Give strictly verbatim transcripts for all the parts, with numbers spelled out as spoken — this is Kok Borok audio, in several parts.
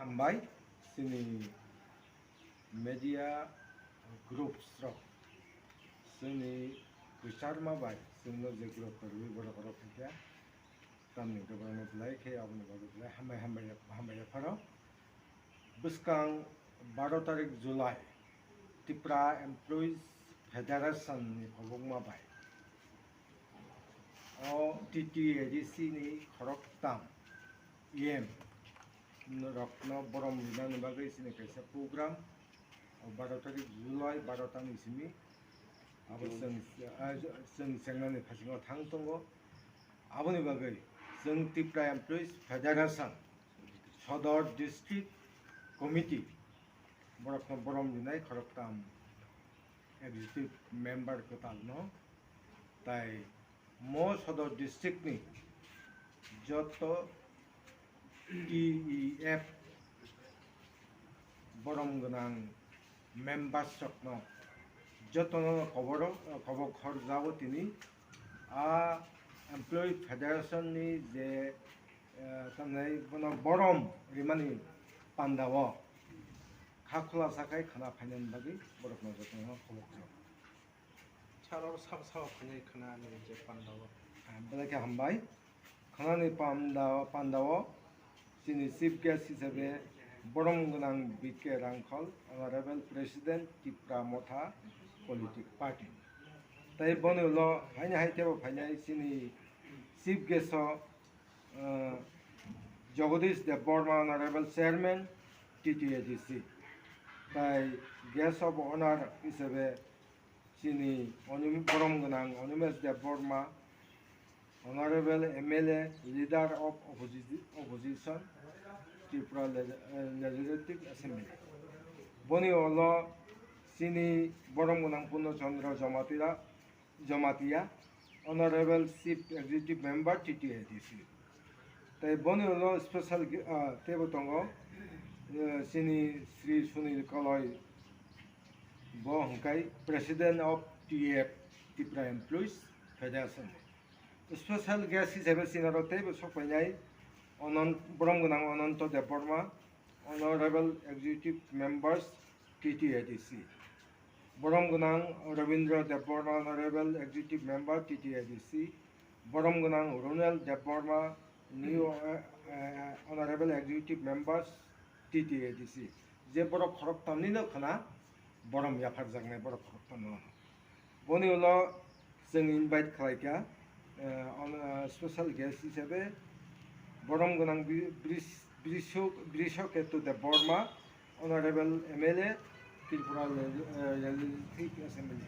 Hambai, chini media groups rok, chini kwcharma bai chwngno je group kwrwi borok rok hinkhe tamni goborokno belai khe aboni bagwi belai hambai hambai hambai yapharo. Bwskang baro tarik July, Tipra Employees Federation ni kobokma bai o T T A D C ni khoroktham E M rokno borom rinani bagwi chini kaisa program, o baro tarik July baro tani simi abo chwng, ah, chwng chengnani phasingo thang tongo. Aboni bagwi chwng Tipra Employees Federation Sodor District Committee borokno borom rinai khoroktham executive member kwtalno, tai mo Sodor District ni joto T E F borom gwnang members rokno jotono koboro, kobok horjago tini a employee federation ni je, eh, tamni bono borom rimani pandao kha khulasa khai khana phainani bagwi borokno jotono kobok rw. Sir, oro sabo sabo phainai khana ni je pandao. Ah, belai khe hambai. Khanani panda, pandao chini chief guest hisabe borom gwnang B K Rangkhol, Honorable President Tipra Motha Politic Party. Tai boni ulo haini hai tebo phainai chini chief guest o, ah, Jagadish Debbarma, Honorable Chairman T T A D C. Tai guest of honor hisabe chini Oni-, borom gwnang Animesh Debbarma, Honorable M L A, Leader of Opposi-, Opposition, Tripura Leg-, eh, Legislative Assembly. Boni ulo chini borom gwnang Purno Chandra Jamatia, Jamatia, Honorable Chief Executive Member T T A D C. Tai boni ulo special ge-, ah, teibo tongo, eh, chini Sri Sunil Kaloi, bo hwnkhe President of T F, Tripura Employees Federation. Special guest hisabe chini oro teibo sokphainai Anant-, borom gwnang Ananto Debbarma, Honorable Executive Members T T A D C. Borom gwnang Rabindra Debbarma, Honorable Executive Member T T A D C. Borom gwnang Ronel Debbarma, New, eh, eh, Honorable Executive Members T T A D C. Je borok khoroktham nino khna borom yapharjaknai borok khoroktham no. Boni ulo chwng invite khlaikha, eh, on, eh, special guest hisabe borom gwnang Bri-, Bris-, Brisho-, Brishoketu Debbarma, Honorable M L A, Tripura Le-, eh, Legislative Assembly.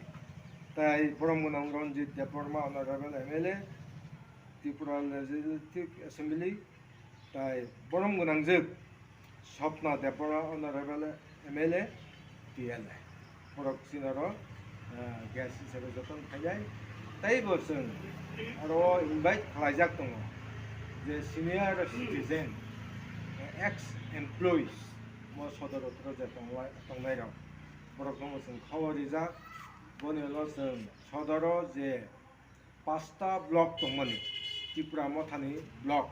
Tai borom gwnang Ranjit Debbarma, Honorable M L A, Tripura Legislative Assembly. Tai borom gwnangjwk Swapna Debbarma, Honorable M L A, T L A. Borok chini oro, eh, guest hisabe jotono phainai. Teibo chwng aro invite khlaijak tongo je senior citizen, eh, ex employees, mo sodor otro je tonglai-, tongnairok, borokno bo chwng khobor rijak. Boni ulo chwng sodoro je pasta block tongmani, Tipra Mothani block,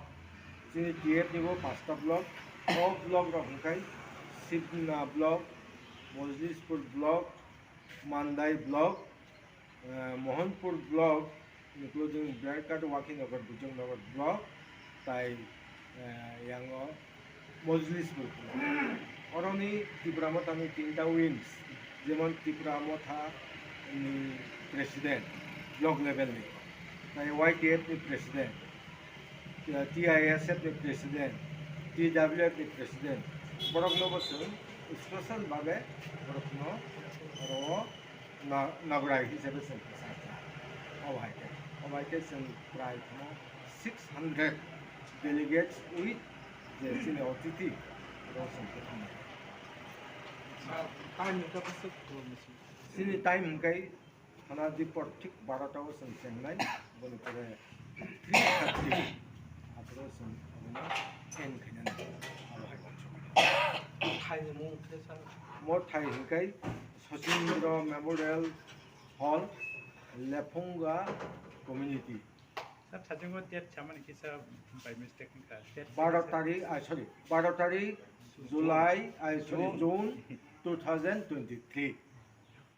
chini T F ni bo pasta block. O block rok hwnkhe Sibna block, Mojlispur block, Mandai block, eh, Mohanpur block, including Biarkat, Wakhinagar, Bujongnagar block, tai, eh, yango Mojlispur block. Oroni Tipra Mothani tinta wings, jemon Tipra Motha ni president, block level ni, tai Y T F ni president, T I S F ni president, T W F ni president, borokno bo chwng special babe borokno oro na-, nabrai hisabe chwng kwchar kha. Obo hai khe, obo hai khe chwng prai kheno six hundred delegates with je chini otiti rok chwng kwthang nai. Sir, time ni kapasuk. Chini time hwnkhe Hana dipor thik barota o chwng chengnai, boni pore three thirty aphuru chwng abono end khainani abo hai uansukmani. Thaini mung khe sa? Mo thai hwnkhe Sachindra Memorial Hall, Lephunga Community. Sir, thaijingo date chamani kisa by mistake wngkha. Date baro tarik, ah, sorry, baro tarik July, I, sorry, June two thousand twenty-three.